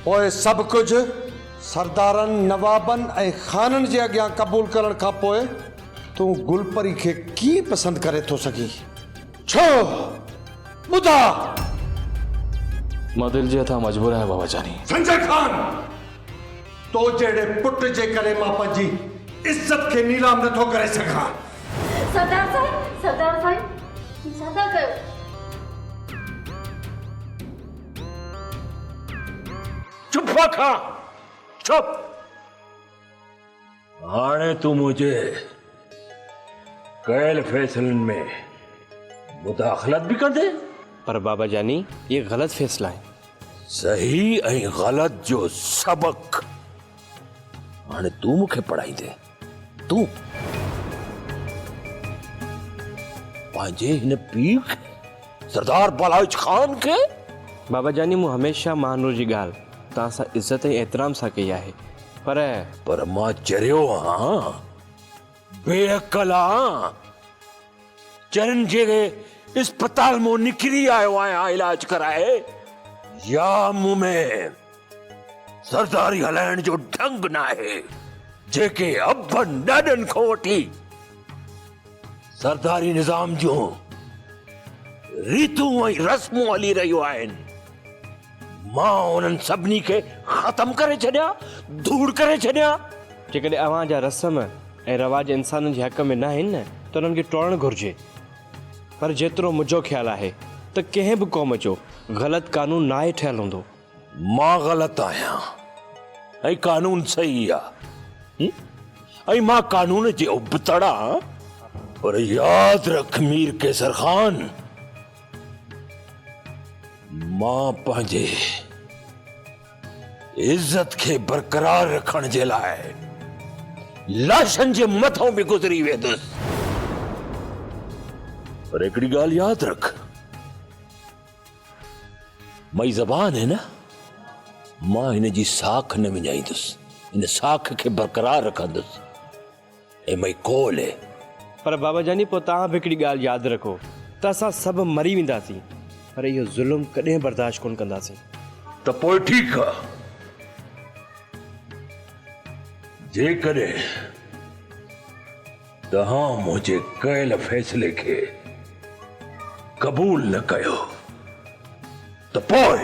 پوء سڀ ڪجهه سردارن، نوابن ۽ خانن جي اڳيان قبول ڪرڻ کان پوء تون گل پري کي ڪيئن پسند ڪري ٿو سگهين؟ ڇو؟ ٻڌاء! مان دل جي هٿان مجبور آهيان بابا جاني. سنجر خان! تو جهڙي پٽ جي ڪري مان پنهنجي عزت کي نيلام نه ٿو ڪري سگهان. سردار سائين! سردار سائين! هي ڇا ٿا ڪيو؟ چپ کان چپ! هاڻي تون منهنجي ڪيل فيصلن ۾ مداخلت به ڪندين؟ پر بابا جاني اهي غلط فيصلا آهن. صحيح ۽ غلط جو سبق هاڻي تون مون کي پڙهائيندين؟ تون پنهنجي هن پيء کي سردار بالاچ خان کي؟ بابا جاني مون هميشه مهانور جي ڳالهه توهان سان عزت ۽ احترام سان ڪئي آهي پر. پر مان چريو آهيان، بي عقل آهيان، چرين جي اسپتال مان نڪري آيو آهيان علاج ڪرائي، يا مون ۾ سرداري هلائڻ جو ڍنگ ناهي، جيڪي ابن ڏاڏن کان وٺي سرداري نظام جون ريتون ۽ رسمون هلي رهيون آهن، مان انهن سڀني کي ختم ڪري ڇڏيان، ڌوڙ ڪري ڇڏيان. جيڪڏهن اوهان جا رسم ۽ رواج انسانن جي حق ۾ ناهن نه ته انهن کي ٽوڙڻ گهرجي. پر جيترو منهنجو خيال آهي ته ڪنهن به قوم جو غلط قانون ناهي ٺهيل هوندو. مان غلط آهيان ۽ قانون صحيح آ ۽ مان قانون جي ابتڙ آ. پر ياد رک مير قيصر خان! مان پنهنجي عزت کي برقرار رکڻ جي لاء لاشن جي مٿئون به گذري ويندس. پر هڪڙي ڳالهه ياد رک، مئي زبان آهي نه، مان هن جي ساک نه وڃائيندس، هن ساک کي برقرار رکندس. ۽ مئي قول اي. پر بابا جاني پوء توهان به هڪڙي ڳالهه ياد رکو ته اسان سڀ مري وينداسين پر اهو ظلم ڪڏهن برداشت ڪونه ڪنداسين. ته پوء ٺيڪ آ. جيڪڏهن توهان منهنجي ڪيل فيصلي کي قبول نه ڪيو ته پوء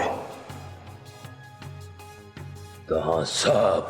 توهان سڀ.